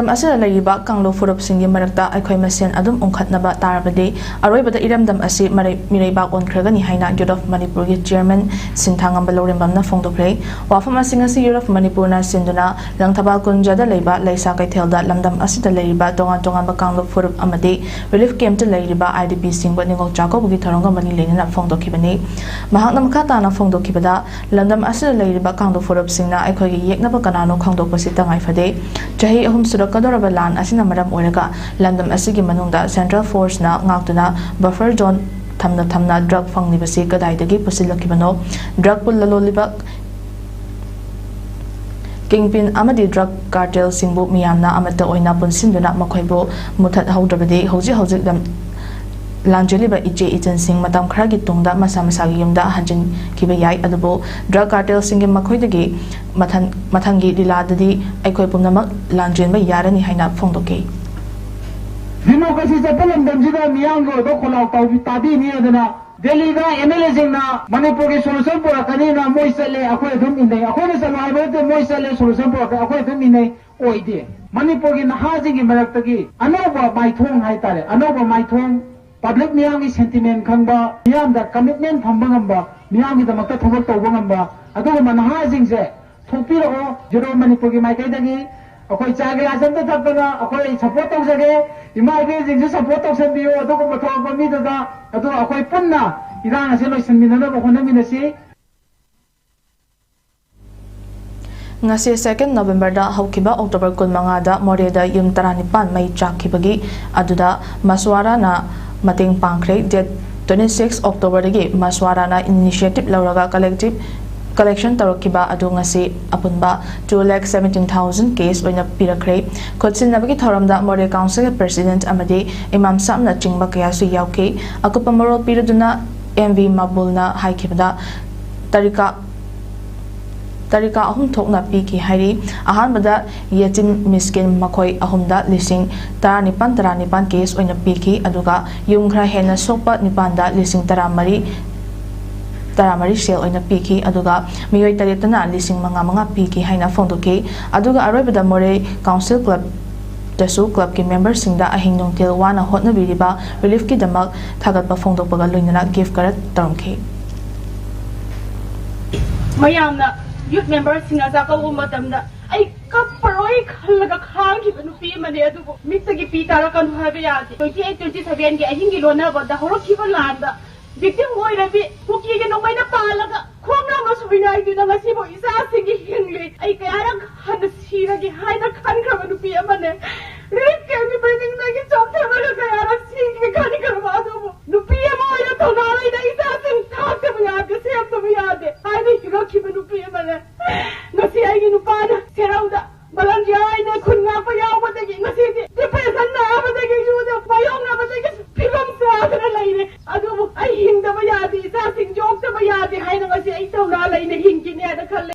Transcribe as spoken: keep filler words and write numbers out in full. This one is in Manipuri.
ꯂꯝꯗꯝ ꯑꯁꯤꯗ ꯂꯩꯔꯤꯕ ꯀꯥꯡꯂꯨꯞ ꯐꯨꯔꯨꯞꯁꯤꯡꯒꯤ ꯃꯔꯛꯇ ꯑꯩꯈꯣꯏ ꯃꯁꯦꯟ ꯑꯗꯨꯝ ꯎꯪꯈꯠꯅꯕ ꯇꯥꯔꯕꯗꯤ, ꯑꯔꯣꯏꯕꯗ ꯏꯔꯝꯗꯝ ꯑꯁꯤ ꯃꯔꯩ-, ꯃꯤꯔꯩꯕꯥꯛ ꯑꯣꯟꯈ꯭ꯔꯒꯅꯤ ꯍꯥꯏꯅ Youth of Manipurꯒꯤ chairman ꯁꯤꯟꯊꯥꯉꯝꯕ ꯂꯧꯔꯦꯝꯕꯝꯅ ꯐꯣꯡꯗꯣꯛꯈ꯭ꯔꯦ꯫ ꯋꯥꯐꯝ ꯑꯁꯤ ꯉꯁꯤ Youth of Manipurꯅ ꯁꯤꯟꯗꯨꯅ ꯂꯪꯊꯕꯥꯜ ꯀꯨꯟꯖꯗ ꯂꯩꯕ ꯂꯩꯁꯥ ꯀꯩꯊꯦꯜꯗ ꯂꯝꯗꯝ ꯑꯁꯤꯗ ꯂꯩꯔꯤꯕ ꯇꯣꯉꯥꯟ ꯇꯣꯉꯥꯟꯕ ꯀꯥꯡꯂꯨꯞ ꯐꯨꯔꯨꯞ ꯑꯃꯗꯤ relief campꯇ ꯂꯩꯔꯤꯕ IDPꯁꯤꯡꯕꯨ ꯅꯤꯉꯣꯜ ꯆꯥꯛꯀꯧꯕꯒꯤ ꯊꯧꯔꯝꯒ ꯃꯔꯤ ꯂꯩꯅꯅ ꯐꯣꯡꯗꯣꯛꯈꯤꯕꯅꯤ꯫ ꯃꯍꯥꯛꯅ ꯃꯈꯥ ꯇꯥꯅ ꯐꯣꯡꯗꯣꯛꯈꯤꯕꯗ, ꯂꯝꯗꯝ ꯑꯁꯤꯗ ꯂꯩꯔꯤꯕ ꯀꯥꯡꯂꯨꯞ ꯐꯨꯔꯨꯞꯁꯤꯡꯅ ꯑꯩꯈꯣꯏꯒꯤ ꯌꯦꯛꯅꯕ ꯀꯅꯥꯅꯣ ꯈꯪꯗꯣꯛꯄꯁꯤ ꯇꯉꯥꯏ ꯐꯗꯦ꯫ ꯆꯍꯤ ꯑꯍꯨꯝ ꯁꯨꯔꯛꯀꯗꯧꯔꯕ ꯂꯥꯟ ꯑꯁꯤꯅ ꯃꯔꯝ ꯑꯣꯏꯔꯒ ꯂꯝꯗꯝ ꯑꯁꯤꯒꯤ ꯃꯅꯨꯡꯗ central forceꯅ ꯉꯥꯛꯇꯨꯅ buffer zone ꯊꯝꯅ ꯊꯝꯅ drug ꯐꯪꯂꯤꯕꯁꯤ ꯀꯗꯥꯏꯗꯒꯤ ꯄꯨꯁꯤꯜꯂꯛꯈꯤꯕꯅꯣ? Drugꯄꯨ ꯂꯂꯣꯜꯂꯤꯕ kingpin ꯑꯃꯗꯤ drug cartelꯁꯤꯡꯕꯨ ꯃꯤꯌꯥꯝꯅ ꯑꯃꯠꯇ ꯑꯣꯏꯅ ꯄꯨꯟꯁꯤꯟꯗꯨꯅ ꯃꯈꯣꯏꯕꯨ ꯃꯨꯊꯠꯍꯧꯗ꯭ꯔꯕꯗꯤ ꯍꯧꯖꯤꯛ ꯍꯧꯖꯤꯛ ꯂꯝ-, ꯂꯥꯟꯖꯦꯜꯂꯤꯕ ꯏꯆꯦ ꯏꯆꯟꯁꯤꯡ ꯃꯇꯝ ꯈꯔꯒꯤ ꯇꯨꯡꯗ ꯃꯁꯥ ꯃꯁꯥꯒꯤ ꯌꯨꯝꯗ ꯍꯟꯖꯤꯟꯈꯤꯕ ꯌꯥꯏ꯫ ꯑꯗꯨꯕꯨ drug cartelꯁꯤꯡꯒꯤ ꯃꯈꯣꯏꯗꯒꯤ ꯃꯊꯟ-, ꯃꯊꯪꯒꯤ ꯂꯤꯂꯥꯗꯗꯤ ꯑꯩꯈꯣꯏ ꯄꯨꯝꯅꯃꯛ ꯂꯥꯟꯖꯦꯟꯕ ꯌꯥꯔꯅꯤ ꯍꯥꯏꯅ ꯐꯣꯡꯗꯣꯛꯈꯤ꯫ Democracy ꯆꯠꯄ ꯂꯝꯗꯝꯁꯤꯗ ꯃꯤꯌꯥꯝꯒꯤ ꯑꯣꯏꯕ ꯈꯣꯜꯂꯥꯎ ꯇꯥꯎꯕꯤ-, ꯇꯥꯕꯤꯅꯤ ꯍꯥꯏꯗꯅ ꯗꯦꯜꯂꯤꯗ MLAꯁꯤꯡꯅ ꯃꯅꯤꯄꯨꯔꯒꯤ solution ꯄꯨꯔꯛꯀꯅꯤꯅ ꯃꯣꯏ ꯆꯠꯂꯦ, ꯑꯩꯈꯣꯏ ꯑꯗꯨꯝ ꯏꯟꯅꯩ꯫ ꯑꯩꯈꯣꯏꯅ ꯆꯠꯂꯣ ꯍꯥꯏꯕ ꯅꯠꯇꯦ, ꯃꯣꯏ ꯆꯠꯂꯦ, solution ꯄꯨꯔꯛꯀꯅꯤ, ꯑꯩꯈꯣꯏ ꯑꯗꯨꯝ ꯏꯟꯅꯩ꯫ ꯑꯣꯏꯗꯦ꯫ ꯃꯅꯤꯄꯨꯔꯒꯤ ꯅꯍꯥꯁꯤꯡꯒꯤ ꯃꯔꯛꯇꯒꯤ ꯑꯅꯧꯕ ꯃꯥꯏꯊꯣꯡ ꯍꯥꯏꯇꯥꯔꯦ, ꯑꯅꯧꯕ ꯃꯥꯏꯊꯣꯡ, public ꯃꯤꯌꯥꯝꯒꯤ sentiment ꯈꯪꯕ, ꯃꯤꯌꯥꯝꯗ commitment ꯊꯝꯕ ꯉꯝꯕ, ꯃꯤꯌꯥꯝꯒꯤꯗꯃꯛꯇ ꯊꯕꯛ ꯇꯧꯕ ꯉꯝꯕ ꯑꯗꯨꯒꯨꯝꯕ ꯅꯍꯥꯁꯤꯡꯁꯦ ꯊꯣꯛꯄꯤꯔꯛꯑꯣ꯫ Youth of Manipurꯒꯤ ꯃꯥꯏꯀꯩꯗꯒꯤ ꯑꯩꯈꯣꯏ ꯆꯥ ꯒꯤꯂꯥꯁ ꯑꯝꯇ ꯊꯛꯇꯅ ꯑꯩꯈꯣꯏ support ꯇꯧꯖꯒꯦ꯫ ꯏꯃꯥ ꯏꯕꯦꯟꯁꯤꯡꯁꯨ support ꯇꯧꯁꯟꯕꯤꯌꯨ ꯑꯗꯨꯒꯨꯝꯕ ꯊꯣꯛꯂꯛꯄ ꯃꯤꯗꯨꯗ꯫ ꯑꯗꯨꯒ ꯑꯩꯈꯣꯏ ꯄꯨꯟꯅ ꯏꯔꯥꯡ ꯑꯁꯦ ꯂꯣꯏꯁꯤꯟꯃꯤꯟꯅꯅꯕ ꯍꯣꯠꯅꯃꯤꯟꯅꯁꯤ꯫ ꯉꯁꯤ second Novemberꯗ ꯍꯧꯈꯤꯕ October ꯀꯨꯟꯃꯉꯥꯗ ꯃꯣꯔꯦꯗ ꯌꯨꯝ ꯇꯔꯥꯅꯤꯄꯥꯟ ꯃꯩ ꯆꯥꯛꯈꯤꯕꯒꯤ ꯑꯗꯨꯗ ꯃꯁꯋꯥꯔꯥꯅ ꯃꯇꯦꯡ ꯄꯥꯡꯈ꯭ꯔꯦ꯫ Date twenty six Octoberꯗꯒꯤ ꯃꯁꯋꯥꯔꯥꯅ initiative ꯂꯧꯔꯒ collective collection ꯇꯧꯔꯛꯈꯤꯕ ꯑꯗꯨ ꯉꯁꯤ ꯑꯄꯨꯟꯕ two lakh seventeen thousand cash ꯑꯣꯏꯅ ꯄꯤꯔꯛꯈ꯭ꯔꯦ꯫ ꯈꯨꯠꯁꯤꯟꯅꯕꯒꯤ ꯊꯧꯔꯝꯗ ꯃꯣꯔꯦ councilꯒꯤ president ꯑꯃꯗꯤ ꯏꯃꯥꯝ ꯁꯥꯕꯅꯆꯤꯡꯕ ꯀꯌꯥꯁꯨ ꯌꯥꯎꯈꯤ꯫ ꯑꯀꯨꯞꯄ ꯃꯔꯣꯜ ꯄꯤꯔꯗꯨꯅ M V ꯃꯥꯕꯨꯜꯅ ꯍꯥꯏꯈꯤꯕꯗ, ꯇꯔꯤꯀꯥ ꯇꯔꯤꯀꯥ ꯑꯍꯨꯝ ꯊꯣꯛꯅ ꯄꯤꯈꯤ ꯍꯥꯏꯔꯤ꯫ ꯑꯍꯥꯟꯕꯗ ꯌꯦꯇꯤꯝ ꯃꯤꯁꯀꯤꯟ ꯃꯈꯣꯏ ꯑꯍꯨꯝꯗ ꯂꯤꯁꯤꯡ ꯇꯔꯥꯅꯤꯄꯥꯟ ꯇꯔꯥꯅꯤꯄꯥꯟ cash ꯑꯣꯏꯅ ꯄꯤꯈꯤ, ꯑꯗꯨꯒ ꯌꯨꯝ ꯈꯔ ꯍꯦꯟꯅ ꯁꯣꯛꯄ ꯅꯤꯄꯥꯟꯗ ꯂꯤꯁꯤꯡ ꯇꯔꯥꯃꯔꯤ, ꯇꯔꯥꯃꯔꯤ ꯁꯦꯜ ꯑꯣꯏꯅ ꯄꯤꯈꯤ, ꯑꯗꯨꯒ ꯃꯤꯑꯣꯏ ꯇꯔꯦꯠꯇꯅ ꯂꯤꯁꯤꯡ ꯃꯉꯥ ꯃꯉꯥ ꯄꯤꯈꯤ ꯍꯥꯏꯅ ꯐꯣꯡꯗꯣꯛꯈꯤ꯫ ꯑꯗꯨꯒ ꯑꯔꯣꯏꯕꯗ ꯃꯣꯔꯦ council club ꯗꯁꯨ ꯀ꯭ꯂꯕꯀꯤ ꯃꯦꯝꯕꯔꯁꯤꯡꯗ ꯑꯍꯤꯡ ꯅꯨꯡꯊꯤꯜ ꯋꯥꯅ ꯍꯣꯠꯅꯕꯤꯔꯤꯕ ꯔꯤꯂꯤꯐꯀꯤꯗꯃꯛ ꯊꯥꯒꯠꯄ ꯐꯣꯡꯗꯣꯛꯄꯒ ꯂꯣꯏꯅꯅ ꯒꯤꯐ ꯀꯔꯠ ꯇꯧꯔꯝꯈꯤ꯫ ꯃꯌꯥꯝꯅ ꯌꯨꯠ ꯃꯦꯝꯕꯔꯁꯤꯡꯅ ꯆꯥꯛꯀꯧꯕ ꯃꯇꯝꯗ ꯑꯩ ꯀꯞꯄꯔꯣꯏ ꯈꯜꯂꯒ ꯈꯥꯡꯈꯤꯕ ꯅꯨꯄꯤ ꯑꯃꯅꯦ꯫ ꯑꯗꯨꯕꯨ ꯃꯤꯠꯇꯒꯤ ꯄꯤ ꯇꯥꯔꯛꯀꯅꯨ ꯍꯥꯏꯕ ꯌꯥꯗꯦ꯫ Twenty eight twenty seven ꯒꯤ ꯑꯍꯤꯡꯒꯤ ꯂꯣꯟꯅꯕꯗ ꯍꯧꯔꯛꯈꯤꯕ ꯂꯥꯟꯗ ꯚꯤꯛꯇꯤꯝ ꯑꯣꯏꯔꯕꯤ ꯀꯨꯀꯤꯒꯤ ꯅꯣꯡꯃꯩꯅ ꯄꯥꯜꯂꯒ ꯈꯣꯡꯅ ꯑꯃꯁꯨ ꯃꯤꯅꯥꯏꯗꯨꯅ ꯉꯁꯤꯕꯨ ꯏꯆꯥꯁꯤꯡꯒꯤ ꯍꯤꯡꯂꯤ꯫ ꯑꯩ ꯀꯌꯥꯔꯛ ꯍꯟꯅ ꯁꯤꯔꯒꯦ ꯍꯥꯏꯅ ꯈꯟꯈ꯭ꯔꯕ ꯅꯨꯄꯤ ꯑꯃꯅꯦ꯫ ꯔꯤꯂꯤꯐ ꯀꯦꯝꯒꯤ ꯕꯤꯜꯗꯤꯡꯗꯒꯤ ꯆꯣꯛꯊꯔꯒ ꯀꯌꯥꯔꯛ ꯁꯤꯒꯦ ꯈꯟꯈ꯭ꯔꯕ ꯑꯗꯨꯕꯨ ꯅꯨꯄꯤ ꯑꯃ ꯑꯣꯏꯅ ꯊꯧꯅꯥ ꯂꯩꯅ ꯏꯆꯥꯁꯤꯡ ꯊꯥꯛꯇꯕ ꯌꯥꯗꯦ, ꯁꯦꯝꯗꯕ ꯌꯥꯗꯦ ꯍꯥꯏꯅ ꯍꯤꯡꯉꯛꯈꯤꯕ ꯅꯨꯄꯤ ꯑꯃꯅꯦ꯫ ꯉꯁꯤ ꯑꯩꯒꯤ ꯅꯨꯄꯥꯅ ꯁꯦꯔꯧꯗ ꯚꯣꯂꯟꯇꯤꯌꯔ ꯑꯣꯏꯅ ꯈꯨꯟ ꯉꯥꯛꯄ ꯌꯥꯎꯕꯗꯒꯤ ꯉꯁꯤꯗꯤ ꯗꯤꯄ꯭ꯔꯦꯁꯟ ꯅꯥꯕꯗꯒꯤ ꯌꯨꯗ ꯃꯥꯌꯣꯛꯅꯕꯗꯒꯤ ꯐꯤꯕꯝ ꯆꯥꯗꯅ ꯂꯩꯔꯦ꯫ ꯑꯗꯨꯕꯨ ꯑꯩ ꯍꯤꯡꯗꯕ ꯌꯥꯗꯦ, ꯏꯆꯥꯁꯤꯡ ꯌꯣꯛꯇꯕ ꯌꯥꯗꯦ ꯍꯥꯏꯅ ꯉꯁꯤ ꯑꯩ ꯊꯧꯅꯥ ꯂꯩꯅ ꯍꯤꯡꯈꯤꯅꯤ ꯍꯥꯏꯅ ꯈꯜꯂꯦ꯫